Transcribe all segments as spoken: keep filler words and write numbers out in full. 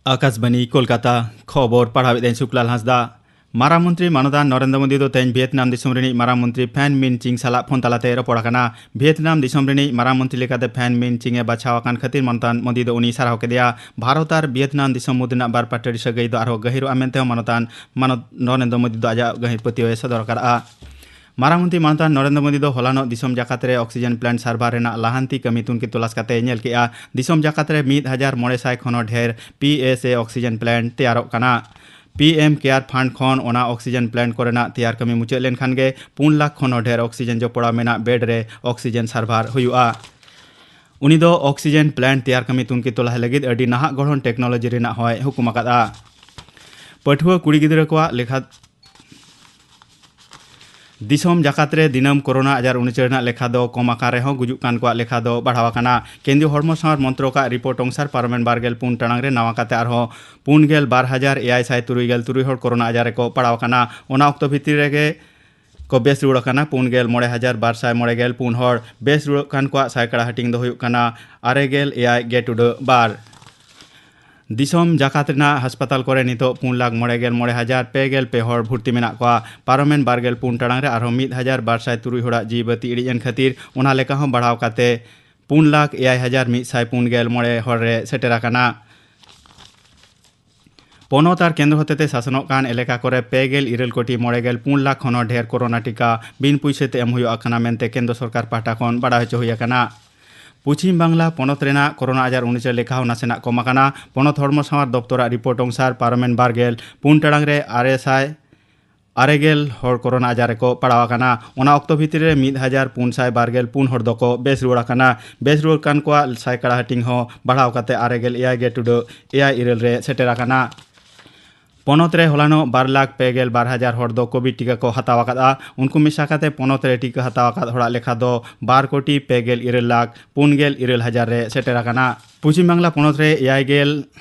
ᱟᱠᱟᱥᱵᱟᱱᱤ ᱠᱳᱞᱠᱟᱛᱟ᱾ ᱠᱷᱚᱵᱚᱨ ᱯᱟᱲᱦᱟᱣᱮᱫᱟᱹᱧ ᱥᱩᱠᱞᱟᱞ ᱦᱟᱸᱥᱫᱟ᱾ ᱢᱟᱨᱟᱝ ᱢᱚᱱᱛᱨᱤ ᱢᱟᱱᱚᱛᱟᱱ ᱱᱚᱨᱮᱱᱫᱨᱚ ᱢᱳᱫᱤ ᱫᱚ ᱛᱮᱦᱮᱧ ᱵᱷᱤᱭᱮᱛᱱᱟᱢ ᱫᱤᱥᱚᱢ ᱨᱤᱱᱤᱡ ᱢᱟᱨᱟᱝ ᱢᱚᱱᱛᱨᱤ ᱯᱷᱮᱱ ᱢᱤᱱ ᱪᱤᱝ ᱥᱟᱞᱟᱜ ᱯᱷᱳᱱ ᱛᱟᱞᱟᱛᱮ ᱨᱚᱯᱚᱲ ᱟᱠᱟᱱᱟ᱾ ᱵᱷᱤᱭᱮᱛᱱᱟᱢ ᱫᱤᱥᱚᱢ ᱨᱤᱱᱤᱡ ᱢᱟᱨᱟᱝ ᱢᱚᱱᱛᱨᱤ ᱞᱮᱠᱟᱛᱮ ᱯᱷᱮᱱ ᱢᱤᱱ ᱪᱤᱝ ᱮ ᱵᱟᱪᱷᱟᱣ ᱟᱠᱟᱱ ᱠᱷᱟᱹᱛᱤᱨ ᱢᱟᱱᱚᱛᱟᱱ ᱢᱳᱫᱤ ᱫᱚ ᱩᱱᱤᱭ ᱥᱟᱨᱦᱟᱣ ᱠᱮᱫᱮᱭᱟ᱾ ᱵᱷᱟᱨᱚᱛ ᱟᱨ ᱵᱷᱤᱭᱮᱛᱱᱟᱢ ᱫᱤᱥᱚᱢ ᱢᱩᱫᱽ ᱨᱮᱱᱟᱜ ᱵᱟᱨ ᱯᱟᱴᱟᱨᱤ ᱥᱟᱹᱜᱟᱹᱭ ᱫᱚ ᱟᱨᱦᱚᱸ ᱜᱟᱹᱦᱤᱨᱚᱜᱼᱟ ᱢᱮᱱᱛᱮ ᱦᱚᱸ ᱢᱟᱱᱚᱛᱟᱱ ᱢᱟᱱᱚᱛ ᱱᱚᱨᱮᱱᱫᱨᱚ ᱢᱳᱫᱤ ᱫᱚ ᱟᱡᱟᱜ ᱜᱟᱹᱦᱤᱨ ᱯᱟᱹᱛᱭᱟᱹᱣ ᱮ ᱥᱚᱫᱚᱨ ᱟᱠᱟᱫᱼᱟ᱾ ᱢᱟᱨᱟᱝ ᱢᱚᱱᱛᱨᱤ ᱢᱟᱱᱚᱛᱟᱱ ᱱᱚᱨᱮᱱᱫᱨᱚ ᱢᱳᱫᱤ ᱫᱚ ᱦᱚᱞᱟᱱᱚᱜ ᱫᱤᱥᱚᱢ ᱡᱟᱠᱟᱛ ᱨᱮ ᱚᱠᱥᱤᱡᱮᱱ ᱯᱞᱟᱱᱴ ᱥᱟᱨᱵᱷᱟᱨ ᱨᱮᱱᱟᱜ ᱞᱟᱦᱟᱱᱛᱤ ᱠᱟᱹᱢᱤ ᱛᱩᱱᱠᱷᱤ ᱛᱚᱞᱟᱥ ᱠᱟᱛᱮ ᱧᱮᱞ ᱠᱮᱫᱼᱟ᱾ ᱫᱤᱥᱚᱢ ᱡᱟᱠᱟᱛ ᱨᱮ ᱢᱤᱫ ᱦᱟᱡᱟᱨ ᱢᱚᱬᱮ ᱥᱟᱭ ᱠᱷᱚᱱ ᱦᱚᱸ ᱰᱷᱮᱨ P S A oxygen plant ᱛᱮᱭᱟᱨᱚᱜ ᱠᱟᱱᱟ᱾ ᱯᱤ ᱮᱢ ᱠᱮᱭᱟᱨ ᱯᱷᱟᱱᱰ ᱠᱷᱚᱱ ᱚᱱᱟ ᱚᱠᱥᱤᱡᱮᱱ ᱯᱞᱟᱱᱴ ᱠᱚᱨᱮᱱᱟᱜ ᱛᱮᱭᱟᱨ ᱠᱟᱹᱢᱤ ᱢᱩᱪᱟᱹᱫ ᱞᱮᱱᱠᱷᱟᱱ ᱜᱮ ᱯᱩᱱ ᱞᱟᱠᱷ ᱠᱷᱚᱱ ᱦᱚᱸ ᱰᱷᱮᱨ ᱚᱠᱥᱤᱡᱮᱱ ᱡᱚᱯᱲᱟᱣ ᱢᱮᱱᱟᱜ ᱵᱮᱰ ᱨᱮ ᱚᱠᱥᱤᱡᱮᱱ ᱥᱟᱨᱵᱷᱟᱨ ᱦᱩᱭᱩᱜᱼᱟ᱾ ᱩᱱᱤ ᱫᱚ ᱚᱠᱥᱤᱡᱮᱱ ᱯᱞᱟᱱᱴ ᱛᱮᱭᱟᱨ ᱠᱟᱹᱢᱤ ᱛᱩᱱᱠᱷᱤ ᱛᱚᱞᱟᱥ ᱞᱟᱹᱜᱤᱫ ᱟᱹᱰᱤ ᱱᱟᱦᱟᱜ ᱜᱚᱲᱦᱚᱱ ᱴᱮᱠᱱᱳᱞᱚᱡᱤ ᱨᱮᱱᱟᱜ ᱦᱚᱸᱭ ᱦᱩᱠᱩᱢ ᱟᱠᱟᱫᱼᱟ᱾ ᱯᱟᱹᱴᱷᱩᱣᱟᱹ ᱠᱩᱲᱤ ᱜᱤᱫᱽᱨᱟᱹ ᱠᱚᱣᱟᱜ ᱞᱮᱠᱷᱟ ᱫᱤᱥᱚᱢ ᱡᱟᱠᱟᱛ ᱨᱮ ᱫᱤᱱᱟᱹᱢ ᱠᱳᱨᱳᱱᱟ ᱟᱡᱟᱨ ᱩᱱᱩᱪᱟᱹᱨ ᱨᱮᱱᱟᱜ ᱞᱮᱠᱷᱟ ᱫᱚ ᱠᱚᱢ ᱟᱠᱟᱱ ᱨᱮᱦᱚᱸ ᱜᱩᱡᱩᱜ ᱠᱟᱱ ᱠᱚᱣᱟᱜ ᱞᱮᱠᱷᱟ ᱫᱚ ᱵᱟᱲᱦᱟᱣ ᱟᱠᱟᱱᱟ᱾ ᱠᱮᱱᱫᱨᱤᱭᱚ ᱦᱚᱲᱢᱚ ᱥᱟᱶᱟᱨ ᱢᱚᱱᱛᱨᱚᱠᱟᱜ ᱨᱤᱯᱳᱨᱴ ᱚᱱᱩᱥᱟᱨ ᱯᱟᱨᱚᱢᱮᱱ ᱵᱟᱨᱜᱮᱞ ᱯᱩᱱ ᱴᱟᱲᱟᱝ ᱨᱮ ᱱᱟᱣᱟ ᱠᱟᱛᱮ ᱟᱨᱦᱚᱸ ᱯᱩᱱ ᱜᱮᱞ ᱵᱟᱨ ᱦᱟᱡᱟᱨ ᱮᱭᱟᱭ ᱥᱟᱭ ᱛᱩᱨᱩᱭ ᱜᱮᱞ ᱛᱩᱨᱩᱭ ᱦᱚᱲ ᱠᱳᱨᱳᱱᱟ ᱟᱡᱟᱨ ᱨᱮᱠᱚ ᱯᱟᱲᱟᱣ ᱟᱠᱟᱱᱟ᱾ ᱚᱱᱟ ᱚᱠᱛᱚ ᱵᱷᱤᱛᱤᱨ ᱨᱮᱜᱮ ᱠᱚ ᱵᱮᱥ ᱨᱩᱣᱟᱹᱲ ᱟᱠᱟᱱᱟ ᱯᱩᱱ ᱜᱮᱞ ᱢᱚᱬᱮ ᱦᱟᱡᱟᱨ ᱵᱟᱨ ᱥᱟᱭ ᱢᱚᱬᱮ ᱜᱮᱞ ᱯᱩᱱ ᱦᱚᱲ᱾ ᱵᱮᱥ ᱨᱩᱣᱟᱹᱲ ᱠᱟᱱ ᱠᱚᱣᱟᱜ ᱥᱟᱭᱠᱟᱲᱟ ᱦᱟᱹᱴᱤᱧ ᱫᱚ ᱦᱩᱭᱩᱜ ᱠᱟᱱᱟ ᱟᱨᱮ ᱜᱮᱞ ᱮᱭᱟᱭ ᱜᱮ ᱴᱩᱰᱟᱹᱜ ᱵᱟᱨ᱾ ᱫᱤᱥᱚᱢ ᱡᱟᱠᱟᱛ ᱨᱮᱱᱟᱜ ᱦᱟᱥᱯᱟᱛᱟᱞ ᱠᱚᱨᱮ ᱱᱤᱛᱚᱜ ᱯᱩᱱ ᱞᱟᱠᱷ ᱢᱚᱬᱮ ᱜᱮᱞ ᱢᱚᱬᱮ ᱦᱟᱡᱟᱨ ᱯᱮ ᱜᱮᱞ ᱯᱮ ᱦᱚᱲ ᱵᱷᱩᱨᱛᱤ ᱢᱮᱱᱟᱜ ᱠᱚᱣᱟ᱾ ᱯᱟᱨᱚᱢᱮᱱ ᱵᱟᱨ ᱜᱮᱞ ᱯᱩᱱ ᱴᱟᱲᱟᱝ ᱨᱮ ᱟᱨᱦᱚᱸ ᱢᱤᱫ ᱦᱟᱡᱟᱨ ᱵᱟᱨ ᱥᱟᱭ ᱛᱩᱨᱩᱭ ᱦᱚᱲᱟᱜ ᱡᱤᱣᱤ ᱵᱟᱹᱛᱤ ᱤᱲᱤᱡ ᱮᱱ ᱠᱷᱟᱹᱛᱤᱨ ᱚᱱᱟ ᱞᱮᱠᱟ ᱦᱚᱸ ᱵᱟᱲᱦᱟᱣ ᱠᱟᱛᱮ ᱯᱩᱱ ᱞᱟᱠᱷ ᱮᱭᱟᱭ ᱦᱟᱡᱟᱨ ᱢᱤᱫ ᱥᱟᱭ ᱯᱩᱱ ᱜᱮᱞ ᱢᱚᱬᱮ ᱦᱚᱲ ᱨᱮ ᱥᱮᱴᱮᱨ ᱟᱠᱟᱱᱟ᱾ ᱯᱚᱱᱚᱛ ᱟᱨ ᱠᱮᱱᱫᱨᱚ ᱦᱚᱛᱮᱛᱮ ᱥᱟᱥᱚᱱᱚᱜ ᱠᱟᱱ ᱮᱞᱟᱠᱟ ᱠᱚᱨᱮ ᱯᱮ ᱜᱮᱞ ᱤᱨᱟᱹᱞ ᱠᱳᱴᱤ ᱢᱚᱬᱮ ᱜᱮᱞ ᱯᱩᱱ ᱞᱟᱠᱷ ᱠᱷᱚᱱ ᱦᱚᱸ ᱰᱷᱮᱨ ᱠᱳᱨᱳᱱᱟ ᱴᱤᱠᱟ ᱵᱤᱱ ᱯᱩᱭᱥᱟᱹ ᱛᱮ ᱮᱢ ᱦᱩᱭᱩᱜ ᱠᱟᱱᱟ ᱢᱮᱱᱛᱮ ᱠᱮᱱᱫᱨᱚ ᱥᱚᱨᱠᱟᱨ ᱯᱟᱦᱴᱟ ᱠᱷᱚᱱ ᱵᱟᱰᱟᱭ ᱦᱚᱪᱚ ᱦᱩᱭ ᱟᱠᱟᱱᱟ᱾ ᱯᱚᱪᱷᱤᱢ ᱵᱟᱝᱞᱟ ᱯᱚᱱᱚᱛ ᱨᱮᱱᱟᱜ ᱠᱳᱨᱳᱱᱟ ᱟᱡᱟᱨ ᱩᱱᱩᱪᱟᱹᱨ ᱞᱮᱠᱷᱟ ᱦᱚᱸ ᱱᱟᱥᱮᱱᱟᱜ ᱠᱚᱢ ᱟᱠᱟᱱᱟ᱾ ᱯᱚᱱᱚᱛ ᱦᱚᱲᱢᱚ ᱥᱟᱶᱟᱨ ᱫᱚᱯᱛᱚᱨᱟᱜ ᱨᱤᱯᱳᱨᱴ ᱚᱱᱩᱥᱟᱨ ᱯᱟᱨᱚᱢᱮᱱ ᱵᱟᱨ ᱜᱮᱞ ᱯᱩᱱ ᱴᱟᱲᱟᱝ ᱨᱮ ᱟᱨᱮ ᱥᱟᱭ ᱟᱨᱮ ᱜᱮᱞ ᱦᱚᱲ ᱠᱳᱨᱳᱱᱟ ᱟᱡᱟᱨ ᱨᱮᱠᱚ ᱯᱟᱲᱟᱣ ᱟᱠᱟᱱᱟ᱾ ᱚᱱᱟ ᱚᱠᱛᱚ ᱵᱷᱤᱛᱨᱤ ᱨᱮ ᱢᱤᱫ ᱦᱟᱡᱟᱨ ᱯᱩᱱ ᱥᱟᱭ ᱵᱟᱨ ᱜᱮᱞ ᱯᱩᱱ ᱦᱚᱲ ᱫᱚᱠᱚ ᱵᱮᱥ ᱨᱩᱣᱟᱹᱲ ᱟᱠᱟᱱᱟ᱾ ᱵᱮᱥ ᱨᱩᱣᱟᱹᱲ ᱠᱟᱱ ᱠᱚᱣᱟᱜ ᱥᱟᱭᱠᱟᱲᱟ ᱦᱟᱹᱴᱤᱧ ᱦᱚᱸ ᱵᱟᱲᱦᱟᱣ ᱠᱟᱛᱮ ᱟᱨᱮ ᱜᱮᱞ ᱮᱭᱟᱭ ᱜᱮ ᱴᱩᱰᱟᱹᱜ ᱮᱭᱟᱭ ᱤᱨᱟᱹᱞ ᱨᱮ ᱥᱮᱴᱮᱨ ᱟᱠᱟᱱᱟ᱾ ᱯᱚᱱᱚᱛ ᱨᱮ ᱦᱚᱞᱟᱱᱚᱜ ᱵᱟᱨ ᱞᱟᱠᱷ ᱯᱮ ᱜᱮᱞ ᱵᱟᱨ ᱦᱟᱡᱟᱨ ᱦᱚᱲ ᱫᱚ ᱠᱳᱵᱷᱤᱰ ᱴᱤᱠᱟ ᱠᱚ ᱦᱟᱛᱟᱣ ᱟᱠᱟᱫᱼᱟ᱾ ᱩᱱᱠᱩ ᱢᱮᱥᱟ ᱠᱟᱛᱮ ᱯᱚᱱᱚᱛ ᱨᱮ ᱴᱤᱠᱟ ᱦᱟᱛᱟᱣ ᱟᱠᱟᱫ ᱦᱚᱲᱟᱜ ᱞᱮᱠᱷᱟ ᱫᱚ ᱵᱟᱨ ᱠᱳᱴᱤ ᱯᱮ ᱜᱮᱞ ᱤᱨᱟᱹᱞ ᱞᱟᱠᱷ ᱯᱩᱱ ᱜᱮᱞ ᱤᱨᱟᱹᱞ ᱦᱟᱡᱟᱨ ᱨᱮ ᱥᱮᱴᱮᱨ ᱟᱠᱟᱱᱟ᱾ ᱯᱚᱪᱷᱤᱢ ᱵᱟᱝᱞᱟ ᱯᱚᱱᱚᱛ ᱨᱮ ᱮᱭᱟᱭ ᱜᱮᱞ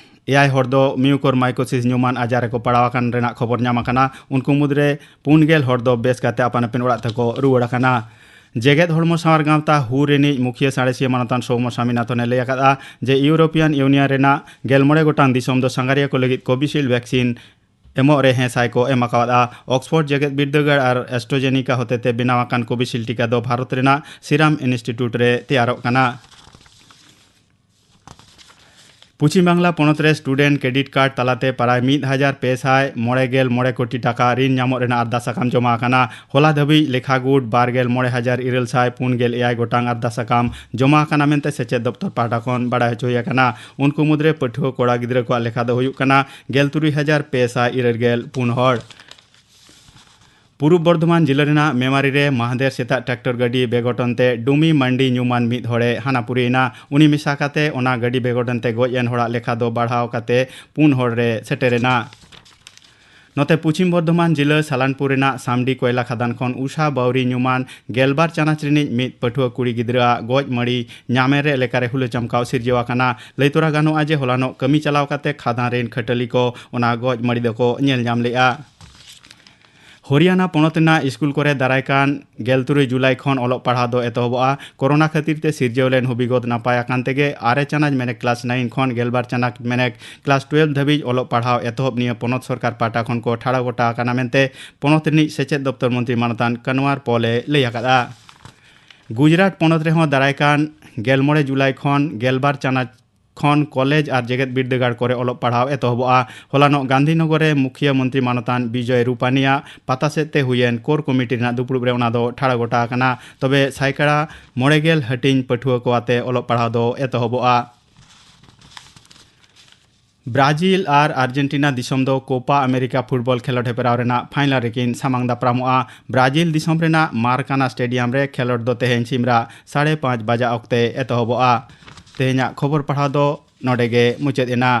ᱮᱭᱟᱭ ᱦᱚᱲ ᱫᱚ ᱢᱤᱭᱩᱠᱳᱨᱢᱟᱭᱠᱳᱥᱤᱥ ᱧᱩᱢᱟᱱ ᱟᱡᱟᱨ ᱨᱮᱠᱚ ᱯᱟᱲᱟᱣ ᱟᱠᱟᱱ ᱨᱮᱱᱟᱜ ᱠᱷᱚᱵᱚᱨ ᱧᱟᱢ ᱟᱠᱟᱱᱟ᱾ ᱩᱱᱠᱩ ᱢᱩᱫᱽᱨᱮ ᱯᱩᱱ ᱜᱮᱞ ᱦᱚᱲ ᱫᱚ ᱵᱮᱥ ᱠᱟᱛᱮ ᱟᱯᱟᱱ ᱟᱹᱯᱤᱱ ᱚᱲᱟᱜ ᱛᱮᱠᱚ ᱨᱩᱣᱟᱹᱲ ᱟᱠᱟᱱᱟ᱾ ᱡᱮᱜᱮᱛ ᱦᱚᱲᱢᱚ ᱥᱟᱶᱟᱨ ᱜᱟᱶᱛᱟ ᱦᱩ ᱨᱤᱱᱤᱡ ᱢᱩᱠᱷᱤᱭᱟᱹ ᱥᱟᱬᱮᱥᱤᱭᱟᱹ ᱢᱟᱱᱚᱛᱟᱱ ᱥᱳᱣᱢᱚ ᱥᱟᱢᱤᱱᱟᱛᱷᱚᱱ ᱮ ᱞᱟᱹᱭ ᱟᱠᱟᱫᱼᱟ ᱡᱮ ᱤᱭᱩᱨᱳᱯᱤᱭᱟᱱ ᱤᱭᱩᱱᱤᱭᱚᱱ ᱨᱮᱱᱟᱜ ᱜᱮᱞ ᱢᱚᱬᱮ ᱜᱚᱴᱟᱝ ᱫᱤᱥᱚᱢ ᱫᱚ ᱥᱟᱸᱜᱷᱟᱨᱤᱭᱟᱹ ᱠᱚ ᱞᱟᱹᱜᱤᱫ ᱠᱳᱵᱷᱤᱥᱤᱞᱰ ᱵᱷᱮᱠᱥᱤᱱ ᱮᱢᱚᱜ ᱨᱮ ᱦᱮᱸ ᱥᱟᱭ ᱠᱚ ᱮᱢ ᱟᱠᱟᱣᱟᱫᱼᱟ᱾ ᱚᱠᱥᱯᱷᱳᱨᱰ ᱡᱮᱜᱮᱛ ᱵᱤᱨᱫᱟᱹᱜᱟᱲ ᱟᱨ ᱮᱥᱴᱨᱚᱡᱮᱱᱤᱠᱟ ᱦᱚᱛᱮᱛᱮ ᱵᱮᱱᱟᱣ ᱟᱠᱟᱱ ᱠᱳᱵᱷᱤᱥᱤᱞᱰ ᱴᱤᱠᱟ ᱫᱚ ᱵᱷᱟᱨᱚᱛ ᱨᱮᱱᱟᱜ ᱥᱤᱨᱟᱢ ᱤᱱᱥᱴᱤᱴᱭᱩᱴ ᱨᱮ ᱛᱮᱭᱟᱨᱚᱜ ᱠᱟᱱᱟ᱾ ᱯᱚᱪᱷᱤᱢ ᱵᱟᱝᱞᱟ ᱯᱚᱱᱚᱛ ᱨᱮ ᱥᱴᱩᱰᱮᱱᱴ ᱠᱨᱮᱰᱤᱴ ᱠᱟᱨᱰ ᱛᱟᱞᱟᱛᱮ ᱯᱨᱟᱭ ᱢᱤᱫ ᱦᱟᱡᱟᱨ ᱯᱮ ᱥᱟᱭ ᱢᱚᱬᱮ ᱜᱮᱞ ᱢᱚᱬᱮ ᱠᱳᱴᱤ ᱴᱟᱠᱟ ᱨᱤᱱ ᱧᱟᱢᱚᱜ ᱨᱮᱱᱟᱜ ᱟᱨᱫᱟ ᱥᱟᱠᱟᱢ ᱡᱚᱢᱟ ᱟᱠᱟᱱᱟ᱾ ᱦᱚᱞᱟ ᱫᱷᱟᱹᱵᱤᱡ ᱞᱮᱠᱷᱟ ᱜᱩᱴ ᱵᱟᱨ ᱜᱮᱞ ᱢᱚᱬᱮ ᱦᱟᱡᱟᱨ ᱤᱨᱟᱹᱞ ᱥᱟᱭ ᱯᱩᱱ ᱜᱮᱞ ᱮᱭᱟᱭ ᱜᱚᱴᱟᱝ ᱟᱨᱫᱟ ᱥᱟᱠᱟᱢ ᱡᱚᱢᱟ ᱟᱠᱟᱱᱟ ᱢᱮᱱᱛᱮ ᱥᱮᱪᱮᱫ ᱫᱚᱯᱛᱚᱨ ᱯᱟᱦᱴᱟ ᱠᱷᱚᱱ ᱵᱟᱰᱟᱭ ᱦᱚᱪᱚ ᱦᱩᱭ ᱟᱠᱟᱱᱟ᱾ ᱩᱱᱠᱩ ᱢᱩᱫᱽᱨᱮ ᱯᱟᱹᱴᱷᱩᱣᱟᱹ ᱠᱚᱲᱟ ᱜᱤᱫᱽᱨᱟᱹ ᱠᱚᱣᱟᱜ ᱞᱮᱠᱷᱟ ᱫᱚ ᱦᱩᱭᱩᱜ ᱠᱟᱱᱟ ᱜᱮᱞ ᱛᱩᱨᱩᱭ ᱦᱟᱡᱟᱨ ᱯᱮ ᱥᱟᱭ ᱤᱨᱟᱹᱞ ᱜᱮᱞ ᱯᱩᱱ ᱦᱚᱲ᱾ ᱯᱩᱨᱩᱵ ᱵᱚᱨᱫᱷᱚᱢᱟᱱ ᱡᱤᱞᱟᱹ ᱨᱮᱱᱟᱜ ᱢᱮᱢᱟᱨᱤ ᱨᱮ ᱢᱟᱦᱫᱮᱨ ᱥᱮᱛᱟᱜ ᱴᱨᱟᱠᱴᱚᱨ ᱜᱟᱹᱰᱤ ᱵᱮᱜᱚᱴᱚᱱ ᱛᱮ ᱰᱩᱢᱤ ᱢᱟᱱᱰᱤ ᱧᱩᱢᱟᱱ ᱢᱤᱫ ᱦᱚᱲᱮ ᱦᱟᱱᱟ ᱯᱩᱨᱤᱭᱮᱱᱟ᱾ ᱩᱱᱤ ᱢᱮᱥᱟ ᱠᱟᱛᱮ ᱚᱱᱟ ᱜᱟᱹᱰᱤ ᱵᱮᱜᱚᱴᱚᱱ ᱛᱮ ᱜᱚᱡ ᱮᱱ ᱦᱚᱲᱟᱜ ᱞᱮᱠᱷᱟ ᱫᱚ ᱵᱟᱲᱦᱟᱣ ᱠᱟᱛᱮ ᱯᱩᱱ ᱦᱚᱲ ᱨᱮ ᱥᱮᱴᱮᱨᱮᱱᱟ᱾ ᱱᱚᱛᱮ ᱯᱚᱪᱷᱤᱢ ᱵᱚᱨᱫᱷᱚᱢᱟᱱ ᱡᱤᱞᱟᱹ ᱥᱟᱞᱟᱱᱯᱩᱨ ᱨᱮᱱᱟᱜ ᱥᱟᱢᱰᱤ ᱠᱚᱭᱞᱟ ᱠᱷᱟᱫᱟᱱ ᱠᱷᱚᱱ ᱩᱥᱟ ᱵᱟᱣᱨᱤ ᱧᱩᱢᱟᱱ ᱜᱮᱞᱵᱟᱨ ᱪᱟᱱᱟᱪ ᱨᱤᱱᱤᱡ ᱢᱤᱫ ᱯᱟᱹᱴᱷᱩᱣᱟᱹ ᱠᱩᱲᱤ ᱜᱤᱫᱽᱨᱟᱹᱣᱟᱜ ᱜᱚᱡ ᱢᱟᱹᱲᱤ ᱧᱟᱢᱮᱱ ᱨᱮ ᱮᱞᱟᱠᱟ ᱨᱮ ᱦᱩᱞᱟᱹ ᱪᱟᱢᱠᱟᱣ ᱥᱤᱨᱡᱟᱹᱣ ᱟᱠᱟᱱᱟ᱾ ᱞᱟᱹᱭ ᱛᱚᱨᱟ ᱜᱟᱱᱚᱜᱼᱟ ᱡᱮ ᱦᱚᱞᱟᱱᱚᱜ ᱠᱟᱹᱢᱤ ᱪᱟᱞᱟᱣ ᱠᱟᱛᱮ ᱠᱷᱟᱫᱟᱱ ᱨᱤᱱ ᱠᱷᱟᱹᱴᱟᱹᱞᱤ ᱠᱚ ᱚᱱᱟ ᱜᱚᱡ ᱢᱟᱹᱲᱤ ᱫᱚᱠᱚ ᱧᱮᱞ ᱧᱟᱢ ᱞᱮᱫᱼᱟ᱾ ᱦᱚᱨᱤᱭᱟᱱᱟ ᱯᱚᱱᱚᱛ ᱨᱮᱱᱟᱜ ᱥᱠᱩᱞ ᱠᱚᱨᱮ ᱫᱟᱨᱟᱭ ᱠᱟᱱ ᱜᱮᱞ ᱛᱩᱨᱩᱭ ᱡᱩᱞᱟᱭ ᱠᱷᱚᱱ ᱚᱞᱚᱜ ᱯᱟᱲᱦᱟᱣ ᱫᱚ ᱮᱛᱚᱦᱚᱵᱚᱜᱼᱟ᱾ ᱠᱳᱨᱳᱱᱟ ᱠᱷᱟᱹᱛᱤᱨ ᱛᱮ ᱥᱤᱨᱡᱟᱹᱣ ᱞᱮᱱ ᱦᱚᱵᱤᱜᱚᱛ ᱱᱟᱯᱟᱭ ᱟᱠᱟᱱ ᱛᱮᱜᱮ ᱟᱨᱮ ᱪᱟᱱᱟᱪ ᱢᱮᱱᱮᱠ ᱠᱞᱟᱥ ᱱᱟᱭᱤᱱ ᱠᱷᱚᱱ ᱜᱮᱞᱵᱟᱨ ᱪᱟᱱᱟᱪ ᱢᱮᱱᱮᱠ ᱠᱞᱟᱥ ᱴᱩᱭᱮᱞᱵᱷ ᱫᱷᱟᱹᱵᱤᱡ ᱚᱞᱚᱜ ᱯᱟᱲᱦᱟᱣ ᱮᱛᱚᱦᱚᱵ ᱱᱤᱭᱟᱹ ᱯᱚᱱᱚᱛ ᱥᱚᱨᱠᱟᱨ ᱯᱟᱦᱴᱟ ᱠᱷᱚᱱ ᱠᱚ ᱴᱷᱟᱲᱚ ᱜᱚᱴᱟ ᱟᱠᱟᱱᱟ ᱢᱮᱱᱛᱮ ᱯᱚᱱᱚᱛ ᱨᱤᱱᱤᱡ ᱥᱮᱪᱮᱫ ᱫᱚᱯᱛᱚᱨ ᱢᱚᱱᱛᱨᱤ ᱢᱟᱱᱚᱛᱟᱱ ᱠᱟᱱᱣᱟᱨ ᱯᱚᱞ ᱮ ᱞᱟᱹᱭ ᱟᱠᱟᱫᱼᱟ᱾ ᱜᱩᱡᱽᱨᱟᱴ ᱯᱚᱱᱚᱛ ᱨᱮᱦᱚᱸ ᱫᱟᱨᱟᱭ ᱠᱟᱱ ᱜᱮᱞ ᱢᱚᱬᱮ ᱡᱩᱞᱟᱭ ᱠᱷᱚᱱ ᱜᱮᱞᱵᱟᱨ ᱪᱟᱱᱟᱪ ᱠᱷᱚᱱ ᱠᱚᱞᱮᱡᱽ ᱟᱨ ᱡᱮᱜᱮᱛ ᱵᱤᱨᱫᱟᱹᱜᱟᱲ ᱠᱚᱨᱮ ᱚᱞᱚᱜ ᱯᱟᱲᱦᱟᱣ ᱮᱛᱚᱦᱚᱵᱚᱜᱼᱟ᱾ ᱦᱚᱞᱟᱱᱚᱜ ᱜᱟᱱᱫᱷᱤᱱᱚᱜᱚᱨ ᱨᱮ ᱢᱩᱠᱷᱤᱭᱟᱹ ᱢᱚᱱᱛᱨᱤ ᱢᱟᱱᱚᱛᱟᱱ ᱵᱤᱡᱚᱭ ᱨᱩᱯᱟᱱᱤᱭᱟᱜ ᱯᱟᱛᱟ ᱥᱮᱫ ᱛᱮ ᱦᱩᱭᱮᱱ ᱠᱳᱨ ᱠᱚᱢᱤᱴᱤ ᱨᱮᱱᱟᱜ ᱫᱩᱯᱲᱩᱵ ᱨᱮ ᱚᱱᱟ ᱫᱚ ᱴᱷᱟᱲᱚ ᱜᱚᱴᱟ ᱟᱠᱟᱱᱟ᱾ ᱛᱚᱵᱮ ᱥᱟᱭᱠᱟᱲᱟ ᱢᱚᱬᱮ ᱜᱮᱞ ᱦᱟᱹᱴᱤᱧ ᱯᱟᱹᱴᱷᱩᱣᱟᱹ ᱠᱚ ᱟᱛᱮ ᱚᱞᱚᱜ ᱯᱟᱲᱦᱟᱣ ᱫᱚ ᱮᱛᱚᱦᱚᱵᱚᱜᱼᱟ᱾ ᱵᱨᱟᱡᱤᱞ ᱟᱨ ᱟᱨᱡᱮᱱᱴᱤᱱᱟ ᱫᱤᱥᱚᱢ ᱫᱚ ᱠᱳᱯᱟ ᱟᱢᱮᱨᱤᱠᱟ ᱯᱷᱩᱴᱵᱚᱞ ᱠᱷᱮᱞᱳᱰ ᱦᱮᱯᱨᱟᱣ ᱨᱮᱱᱟᱜ ᱯᱷᱟᱭᱱᱟᱞ ᱨᱮᱠᱤᱱ ᱥᱟᱢᱟᱝ ᱫᱟᱯᱨᱟᱢᱚᱜᱼᱟ᱾ ᱵᱨᱟᱡᱤᱞ ᱫᱤᱥᱚᱢ ᱨᱮᱱᱟᱜ ᱢᱟᱨᱠᱟᱱᱟ ᱥᱴᱮᱰᱤᱭᱟᱢ ᱨᱮ ᱠᱷᱮᱞᱳᱰ ᱫᱚ ᱛᱮᱦᱮᱧ ᱥᱤᱢᱨᱟᱜ ᱥᱟᱲᱮ ᱯᱟᱸᱪ ᱵᱟᱡᱟ ᱚᱠᱛᱮ ᱮᱛᱚᱦᱚᱵᱚᱜᱼᱟ᱾ ᱛᱮᱦᱮᱧᱟᱜ ᱠᱷᱚᱵᱚᱨ ᱯᱟᱲᱦᱟᱣ ᱫᱚ ᱱᱚᱰᱮ ᱜᱮ ᱢᱩᱪᱟᱹᱫ ᱮᱱᱟ᱾